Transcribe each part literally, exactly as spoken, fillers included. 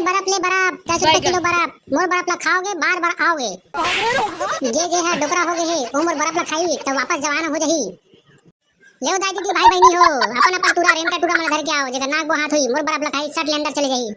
बरफ ले बरफ, दस रुपए किलो बरफ। मोर बरफ ला खाओगे, बार बार आओगे। जे जे ह डोकरा हो गए हे, वो मोर बरफ ला खाई, तब वापस जवान हो जाही। ले दाई दीदी भाई बहनी हो, अपन अपन टूरा, रेंगता टूरा मन धर के आओ, जेकर नाक बो हाथ होई, मोर बरफ ला खाई, सट ले अंदर चले जाही।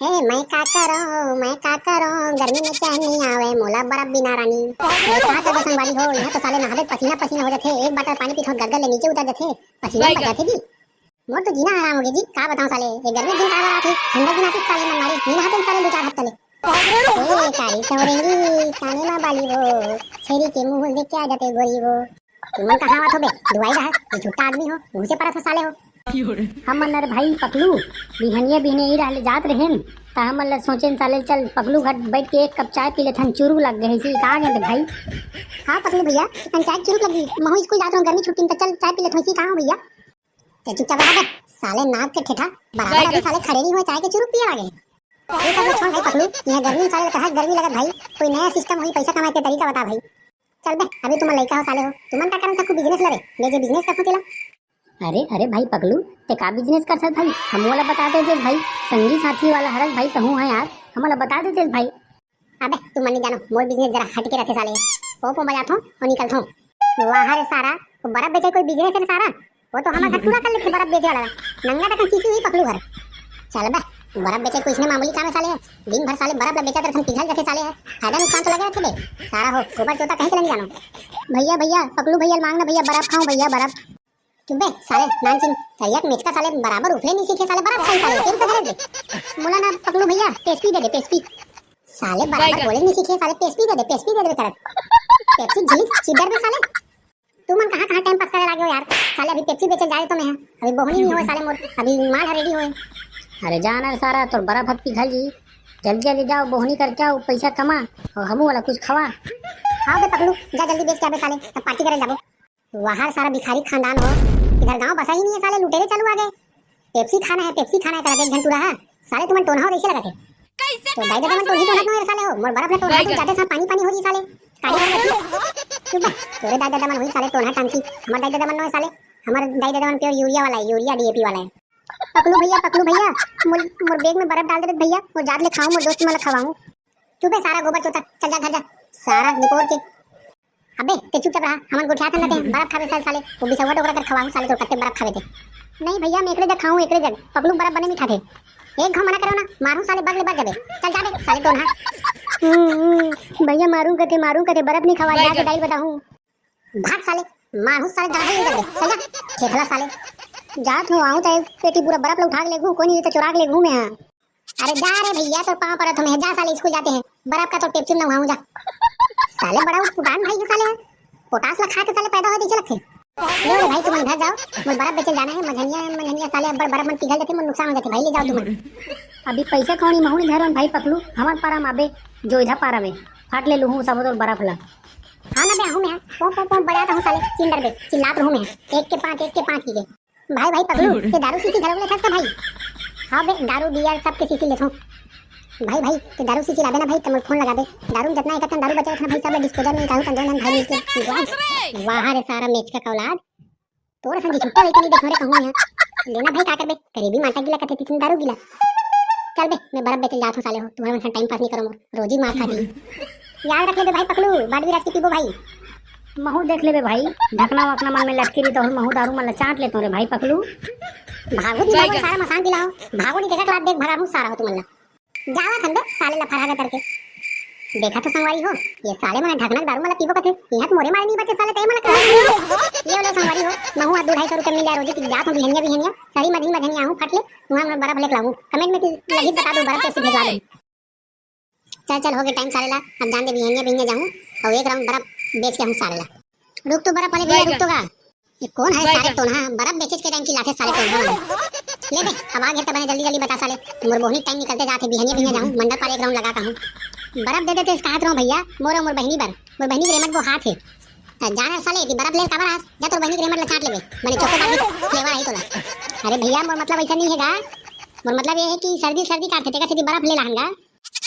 हे मैं का करो, मैं का करो, गर्मी में चैन नहीं आवे मोला बर्फ बिना रानी। मैं का करो संगवारी हो, यहाँ तो साले नहाबे पसीना पसीना हो जाथे, एक बाटल पानी पीथो गदगद ले नीचे उतर जाथे, पसीना तक जाथे जी। मोर तो जीना हराम हो गया जी, का बताऊं साले, ये गर्मी दिन का आथे, ठंडा दिन आथे साले मन मारे, नहीं नहाते साले दो चार हफ्ते ले। ए कारी सौरेंगी, काने मा बाली वो, छेरी के मुंह देख के आ जाते गोरी वो। तुमन कहाँ आवत हो बे? दुआई रहा, ये झूठा आदमी हो, घुसे परत हो साले हो। हमन अरे भाई पकलू, बिहनिया बिहनिया ई रहले जात रहेन, त हमन ल सोचेन साले चल पकलू घर बैठ के एक कप चाय पी लेथन, चुरू लग गए इसी का गे भाई। हाँ पकलू भैया, तन चाय चुरू लगी, महू स्कूल जात रहूं गर्मी छुट्टी में, त चल चाय पी लेथन इसी का हो भैया। ते चुपचाप रहा बे, साले नाक के ठेठा, बराबर अभी साले खड़े नहीं हुए, चाय के चुरू पिए लागे। ये सब लोग छोड़ भाई पकलू, यहाँ गर्मी में साले कहा गर्मी लगत भाई, कोई नया सिस्टम हुई पैसा कमाए के तरीका बता भाई। चल बे, अभी तुम लइका हो साले हो, तुमन का करन सकू बिजनेस लरे, ले जे बिजनेस करथो तेला। अरे अरे भाई पकलू, ते का बिजनेस कर सकत भाई, हम वाला बता दे जे भाई, संगी साथी वाला हरक भाई कहूँ है यार, हम वाला बता दे जे भाई। अबे तुमन नहीं जानो, मोर बिजनेस जरा हट के रहते साले, पो पो बजाथो और निकलथो। वाह रे सारा, वो बर्फ बेचे कोई बिजनेस है सारा, वो तो हमारा पूरा कर लेते बर्फ बेचे वाला, नंगा तक सीसी हुई पकलू घर। चल बे, बर्फ बेचे कोई इसने मामूली काम है साले, दिन भर साले बर्फ ला बेचा तरफ पिघल जाते साले है, फायदा नुकसान तो लगे रहते बे। सारा हो, गोबर चोता कहीं चले नहीं जानो। भैया भैया पकलू भैया मांगना भैया बर्फ खाऊं भैया बर्फ। चुप बे साले नानचिन, करिया के मेचका साले बराबर उफले नहीं सीखे साले बर्फ खाई साले, तेल पकड़े दे। मोला ना पकलू भैया पेस्पी दे दे पेस्पी। साले बराबर बोले नहीं सीखे साले पेस्पी दे दे पेस्पी दे दे करत। पेप्सी झिल चिदर बे साले। तुमन कहाँ कहाँ टाइम पास करे लागे हो यार। साले अभी पेप्सी बेचे जाए तो मैं है। अभी बोहनी नहीं हुआ साले मोर। अभी माल है रेडी हुए। अरे जा ना सारा तोर बर्फ हक पिघल जी। जल्दी जल्दी जाओ बोहनी करके आओ पैसा कमा और हमू वाला कुछ खवा। हाँ बे पकलू जा जल्दी बेच के आबे साले तब पार्टी करे जाबो। वाह सारा भिखारी खानदान हो। इधर गांव बसा ही नहीं है साले लुटेरे चालू आ गए। पेप्सी खाना है पेप्सी खाना है करा के एक घंटू रहा। साले तुमन टोनहा हो कैसे लगा थे। तो दाई दादा मन टोनही टोनत नो साले हो मोर बर्फ में टोनहा तू जाते साथ पानी पानी हो जी साले। काली हो गई। चुप बे। तोरे दाई दादा मन हुई साले टोनहा टांकी। हमार दाई दादा मन नो साले। हमार दाई दादा मन प्योर यूरिया वाला है यूरिया डीएपी वाला है। पकलू भैया पकलू भैया। मोर मोर बैग में बर्फ डाल दे भैया वो जात ले खाऊं मोर दोस्त मन खवाऊं। चुप है सारा गोबर चोता चल जा घर जा। सारा निपोर के। अबे ते चुपचाप रहा। हमन गोठियाथन ना ते बर्फ खाबे साले साले। वो बिसौवा डोकरा कर खवाहूं साले तोर कत्ते बर्फ खाबे ते। नहीं भैया मैं एकरे जग खाऊं एकरे जग पकलू बर्फ बने नहीं खाथे। एक घाव मना करो ना मारू साले बग ले बग जाबे। चल जाबे साले टोनहा। हम्म, हम्म, भैया मारू कथे मारू कथे बर्फ नहीं खवा जाके दाइल बताहूं। भाग साले मारू साले डंडा नहीं जाबे चल जा। खेखला साले। जात हूं आऊं तो एक पेटी पूरा बर्फ ला उठा के लेगू कोनी तो चुरा के लेगू मैं हां। अरे जा रे भैया तोर पाँव परत हूं मैं जा साले स्कूल जाते हैं। बर्फ का तो टेपचुन ना हुआ जा। साले बड़ा उटपुटान भाई है साले। पोटास ला खा के साले पैदा होए जैसे लगथे। लो रे भाई तुम घर जाओ। मोर बर्फ बेचे जाना है मझनिया मझनिया साले अब्बड़ बर्फ मन पिघल जाथे मोर नुकसान हो जाथे भाई ले जाओ तुम। अभी पैसा कौड़ी महू नहीं धरन भाई पकलू हमार पारा माबे। जो इधर पारा में फाट ले लूहू सब तोर बर्फ ला। हाँ ना बे आहू मैं पो पो पो बजाता हूँ साले चिंदर बे चिल्लात रहूँ मैं। एक के पाँच एक के पाँच की के। भाई भाई पगलू, ते दारू शीशी घलो लेथस का भाई? हाँ बे, दारू बियर सब के शीशी लेथों। भाई भाई, ते दारू शीशी लाबे ना भाई, त मोर फोन लगाबे। दारू में जतना एकतन दारू बचे रथे ना भाई, सब ला डिस्पोजल में निकालू तंदूर में भाई मिलके पीबो आज। वाह रे सारा मेचका का औलाद। तोर संग झूठा लेके नहीं देखो रे कहूँ यहाँ। लेना भाई का करबे, गरीबी माता गिला कथे तिसन दारू गिला। चल बे, मैं बर्फ बेचे जात हूँ साले हो, तुम्हारे मन टाइम पास नहीं करो मोर, रोजी मार खा दी। याद रख लेबे भाई पकलू, बाद भी रात की पीबो भाई। महू देख लेबे भाई, ढकना वकना मन में लटकी रही तो महू दारू मन ला चाट लेतो रे भाई पकलू। भागो दी भाई, सारा मसान पिलाओ। भागो नहीं देखा क्लास देख भगामू सारा हो तुमन ला। जावा खंदे साले ला फरहा करके। देखा तो संगवारी हो, ये साले मन ढकना दारू मन ला पीबो कथे। यहाँ तो मोरे मारे नहीं बचे साले ते मन ला। ये वाले संगवारी हो, महू आ दो ढाई सौ रुपये मिल जाए रोजी की जात हूँ बिहनिया बिहनिया। सरी मधनी मधनी आहूँ फट ले, वहाँ मैं बर्फ लेके लाऊँ। कमेंट में लगी बता दो बर्फ कैसे भेजवा दे। चल चल हो गए टाइम सारे ला। अब जान दे बिहनिया बिहनिया जाऊँ और एक राउंड बर्फ बेच के हूँ सारे ला। रुक तो बर्फ वाले भैया रुक तो का। ये कौन है सारे टोनहा बर्फ बेचे के टाइम की लाथे सारे टोनहा वाले। ले बे अब आ गए तब जल्दी जल्दी बता साले। मोर बोहनी टाइम निकलते जाते बिहनिया बिहनिया जाऊँ मंडल पर एक राउंड लगा कहूँ। बर्फ दे देते इसका हाथ रहो भैया। मोर मोर बहनी बर मोर बहनी के रेमट वो हाथ है। त जाना साले दी बर्फ ले काबर आज जा तोर बहनी के रेमट ला चाट लेबे। मने चोको बाकी फ्लेवर आई तोला। अरे भैया मोर मतलब ऐसा नहीं है गा। मोर मतलब ये है कि सर्दी सर्दी काट थे तेका सीधी बर्फ ले लाहन गा।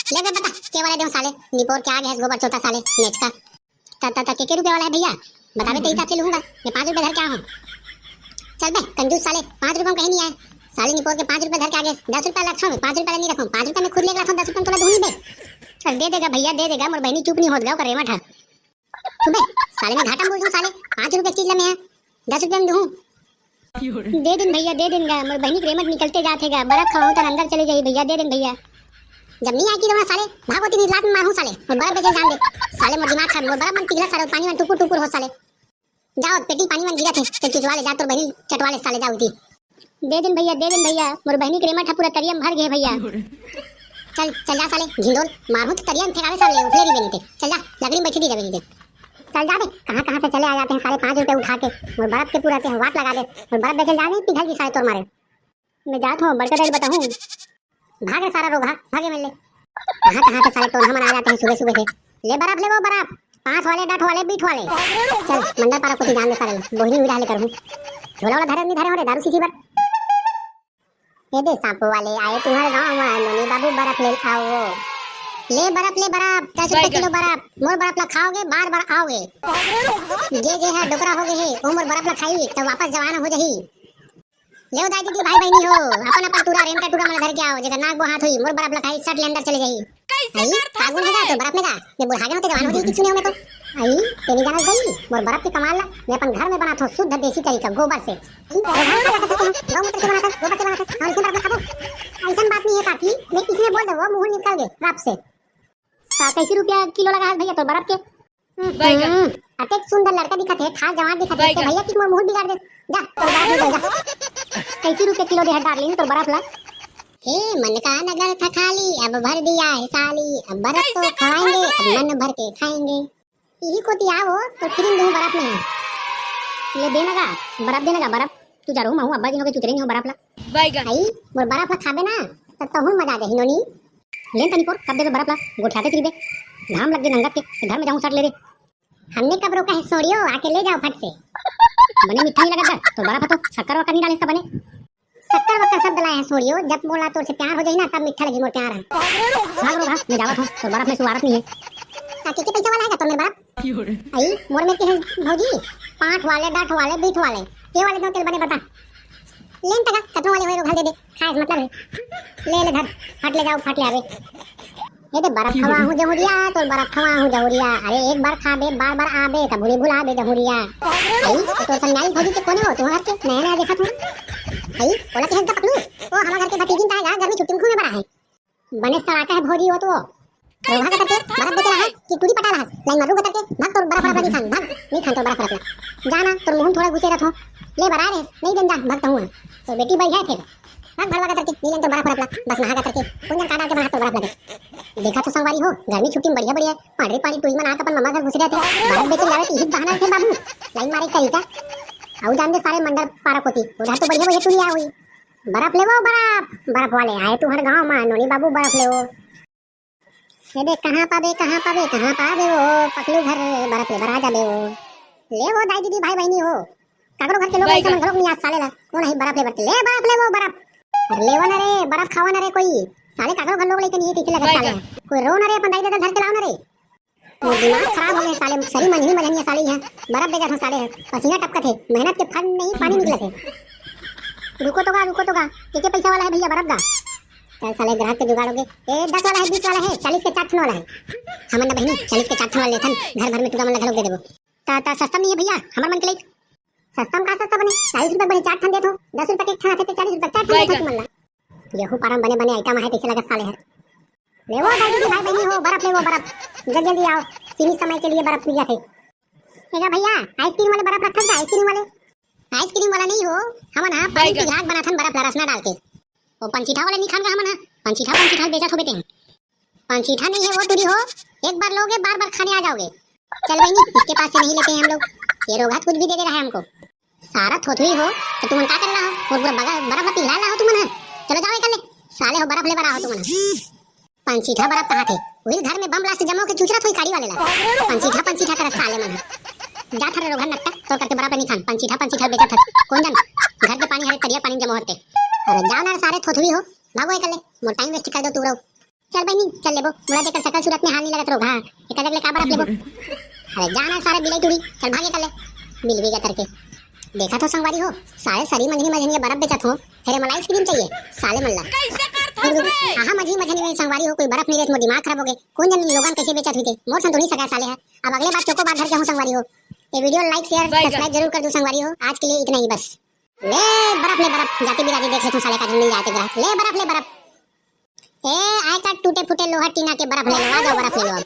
ले बे बता, के वाला देहूं साले, निपोर के आगे हे गोबर चोता साले, नेचका। त, त, त, के, के रुपया वाला हे भैया? बताबे ते हिसाब से लूंगा, मैं पाँच रुपया धर के आया हूं। चल बे, कंजूस साले, पाँच रुपया में कहीं नहीं आए। साले निपोर के पाँच रुपया धर के आगे, दस रुपया रखो, मैं पाँच रुपया नहीं रखो, पाँच रुपया में खुद लेके रखो, दस रुपया में तोला दूं नहीं बे। अरे दे देगा भैया, दे देगा, मोर बहनी चुप नहीं होत गा, ओकर रेमट हे। तू बे, साले में घाटा में बोल दूं साले, पाँच रुपया की चीज ला मैं दस रुपया में दूं। दे दिन भैया, दे दिन गा, मोर बहनी के रेमट निकलते जात हे गा, बर्फ खवाहूं त अंदर चले जाही भैया, दे दिन भैया। जब नहीं आए की तो साले, भागो तीन लात में मारहूं साले, मोर बर्फ बेचे जान दे। साले मोर दिमाग खराब, मोर बर्फ मन पिघला साले, पानी मन टुपुर टुपुर हो साले। जाओ, पेटी पानी मन गिरत हे, चल चुचवा ले, जा तोर बहनी चटवा ले साले, जा उल्टी। दे दिन भैया, दे दिन भैया, मोर बहनी के रेमट ह पूरा तरिया में भर गे भैया। चल, चल जा साले, घिंदोल, मारहूं त तरिया में फेंकावे साले, उठले रहिबे नहीं ते। चल जा, लकड़ी में बैठे रहिबे नहीं ते। चल जा बे, कहाँ कहाँ से चले आ जाते हैं साले, पाँच रुपया उठा के, मोर बर्फ के पूरा ते वाट लगा दे, मोर बर्फ बेचे जाने पिघल गी साले तोर मारे। मैं जात हूँ, बड़का दाई ल बताहूँ। भाग रे सारा रोगहा, भागे मिल ले। कहाँ कहाँ से साले टोनहा मन आ जाते हैं सुबह सुबह से। ले बर्फ ले वो बर्फ, पाँच वाले, दस वाले, बीस वाले। चल, मंडल पारा कोती जान दे सारे, बोहिनी उड़ा ले करहूँ। झोला वाला धरे नहीं धरे हो रे, दारू शीशी बर। ये दे सांपू वाले आए तुम्हारे गाँव में, नोनी बाबू बर्फ ले आओ। ले बर्फ, ले बर्फ, दस रुपए किलो बर्फ। मोर बर्फ ला खाओगे, बार बार आओगे। जे जे है डोकरा हो गए है, वो मोर बर्फ ला खाई, तब वापस जवान हो जाही। ले ओ दाई दीदी भाई बहनी हो, अपन अपन टूरा रेमटा टूरा मन धर के आओ, जेकर नाक बो हाथ होई, मोर बर्फ ला खाई, सट ले अंदर चले जाही। कैसे आई, करता फागुन है? तो बर्फ में का, मैं बुढ़ा गया हूँ तो जवान हो जाई कि सुने हो मैं तो। आई, तेरी जाना गई, मोर बर्फ के कमाल ला, मैं अपन घर में बनात हूँ शुद्ध देसी तरीका, गोबर से। आई, रोगहा का करते हो? गौमूत्र से बनाता, गोबर से बनाता, और इसमें बर्फ में खाबो? ऐसा बात नहीं है काकी, मैं इसमें बोल दो, वो मुंह निकल गए बर्फ से। का, कैसे रुपया किलो लगा है भैया तोर बर्फ के? बैगन। हम्म, अतेक सुंदर लड़का दिखत हे, ठाट जवान दिखत हे, बैगन। भैया की मोर मुंह बिगाड़ दे। जा, तोर बर्फ ले जा। कैसे रुपया किलो दे है डार्लिंग तोर बर्फ ला? हे मन का नगर था खाली, अब भर दिया है साली, अब बर्फ तो कैसे खाएंगे, अब मन भर के खाएंगे। इही कोती आवो तो फिर दूं बर्फ में। ले दे ना गा, बर्फ दे ना गा, बर्फ। तू जा रो, महू अब्बा जी के चुचरे नहीं हो बर्फ ला। बैगन। आई, मोर बर्फ ला खाबे ना, तब तहूं मजा आ जाही नोनी। लेन तनी पोर, कब देबे बर्फ ला? गोठियाते चली बे। घाम लग गे नंगत के, घर में जाऊं सट ले रे। हमने कब रोका है सोड़ियो, आके ले जाओ फट से। बने मीठा नहीं लगत गा, तो बर्फ तो शक्कर वक्कर नहीं डाले इसका बने। शक्कर वक्कर सब डलाए हैं सोड़ियो, जब मोला तोर से प्यार हो जाही ना, तब मीठा लगी मोर प्यार है। भाग रो भाग, मैं जावत हूँ, तो बर्फ में सुवारत नहीं है। का के, के पैसा वाला है का तो मेरे बर्फ? आई, मोर में के है भौजी, पाँच वाले, दस वाले, बीस वाले, के वाले दो तेल बने बता। लेन तका, कतनो वाले होए रो घर दे दे, खाए से मतलब है। ले ले धर, फट ले जाओ, फट ले आवे। ए दे बर्फ खवा हूँ जहुरिया, तोर बर्फ खवा हूँ जहुरिया। अरे एक बार खाबे, बार बार आबे, तब भूली भुलाबे जहुरिया। आई, तो तोर संगाई भौजी के कोने हो, तुम्हार के नया नया देखत हूँ। आई, ओला के हंस पकड़ू, ओ हमार घर के भतीजिन तागा, गर्मी छुट्टी में घूमे बर आहे। बने सड़ाका है भौजी हो तो। रोहा का करके बर्फ बेचे रहा है कि टूरी पटा रहा है? लाइन मारू का करके, भाग तोर बर्फ बर्फ नहीं खान, भाग, नहीं खान तोर बर्फ बर्फ। जाना, तोर मुंह थोड़ा घुसे रखो। ले बरा रे, नहीं देन जा, भाग तहूँ। तो बेटी बढ़िया है फिर। भाग भरवा का करके, नहीं लेन तो बर्फ बर्फ ला, बस नहा का करके, कौन जन काटा के बना तो बर्फ लगे। देखा तो संगवारी हो, गर्मी छुट्टी में बढ़िया बढ़िया पांडरी पांडरी टूरी मन आके अपन मम्मा घर घुस रहे थे। बर्फ बेचे जावे तो यही बहाना थे बाबू। लाइन मारे का ही का? आऊ जान दे सारे मंडल पारा कोती। उधर तो बढ़िया बढ़िया टूरी आ हुई। बर्फ लेवो बर्फ, बर्फ वाले आए तुहर गांव मा, नोनी बाबू बर्फ लेवो। ये देख कहाँ पाबे, कहाँ पाबे, कहाँ पाबे वो पकलू घर बर्फ ले बर आ जाबे वो। लेवो दाई दीदी भाई बहनी हो, काकरो घर के लोग ऐसा मन घलोक नहीं आज साले ला। कौन है बर्फ ले बरते? ले बर्फ लेवो बर्फ। अरे लेवो ना रे, बर्फ खावा ना रे कोई। साले काकरो घर लोग लेके नहीं है, कैसे लगे साले? कोई रो ना रे, अपन दाई दादा घर के लाओ ना रे। मोर दिमाग खराब हो गए साले, सरी मंझनी मझनिया साले है, बर्फ बेचत हो साले है, पसीना टपकत है, मेहनत के फल नहीं पानी निकलत है। रुको तो गा, रुको तो गा, के के पैसा वाला है भैया बर्फ गा? चल साले ग्राहक के जुगाड़ हो गए। ए दस वाला है, बीस वाला है, चालीस के चार ठन वाला है। हमन ना बहनी चालीस के चार ठन वाला लेथन, घर भर में टूरा मन ला घलोक दे देबो। ता ता सस्ता नहीं है भैया, हमर मन के लाइक। सस्ता में का सस्ता बने, चालीस रुपया बने चार ठन देत हो, दस रुपया के एक ठन आथे ते चालीस रुपया चार ठन देत हो तुमन ला। गेहूं पारा म बने बने आइटम आहे, कैसे लगत साले हर। लेवो दाई दीदी भाई बहनी हो, बर्फ लेवो बर्फ, जल्दी जल्दी आओ, सीमित समय के लिए बर्फ मिल जाथे। एगा भैया, आइसक्रीम वाले बर्फ रखथन का? आइसक्रीम वाले? आइसक्रीम वाला नहीं हो, हमन हा पानी के ग्राहक बनाथन बर्फ ला रसना डाल के। वो पंचीठा वाले नहीं खान का हमन हा, पंचीठा पंचीठा बेचत हो बेटे। पंचीठा नहीं है वो टूरी हो, एक बार लोगे बार बार खाने आ जाओगे। चल बहनी, इसके पास से नहीं लेते हैं हम लोग, ये रोगहा कुछ भी दे दे रहा है हमको। सारा थोथुई हो, तो तुमन का कर रहा हो? वो पूरा बगा-, बर्फ ला पिघला रहा हो तुमन ह। चलो जाओ इकल्ले, साले हो बर्फ ले बर आहो तुमन ह। पंचीठा बर्फ कहा थे? वही घर में बम ब्लास्ट जमो के चुचरा थोई काड़ी वाले ला। पंचीठा, पंचीठा करत साले मन ह। जा थरे रोगहा नट्टा, तो करके बर्फ नहीं खान, पंचीठा, पंचीठा बेचत हस। कौन जन? घर के पानी हरे तरिया पानी जमो हते। अरे जाओ ना रे सारे थोथुई हो, भागो इकल्ले, मोर टाइम वेस्ट कर दो तू रहो। चल बहिनी, चल लेबो। मोला तेकर सकल सूरत में हाल नहीं लगत रोगहा। एकर जगह ले का बर्फ लेबो? अरे जाना सारे बिलाई टूरी, चल भागे कर ले। मिलवी गतर के। देखा तो संगवारी हो, साले सरी मंझनी मंझनी बर्फ बेचत हो, फेर मोला आइसक्रीम चाहिए, साले मन ला। कैसे करथस बे? कहाँ मंझनी मंझनी में संगवारी हो, कोई बर्फ नहीं रेत, मोर दिमाग खराब हो गए। कौन जन लोगन कैसे बेचत हुई थे, मोर संतुनी सगा साले है। अब अगले बार चोकोबार धर के हूँ संगवारी हो। ये वीडियो लाइक शेयर सब्सक्राइब जरूर कर दो संगवारी हो। आज के लिए इतना ही बस। ले बर्फ ले बर्फ, जाती बिराती देख लेथों साले का मिल जाते ग्राहक। ले बर्फ ले बर्फ। ए आय का टूटे फूटे लोहा टीना के बर्फ ले लो, आ जाओ बर्फ ले लो अब।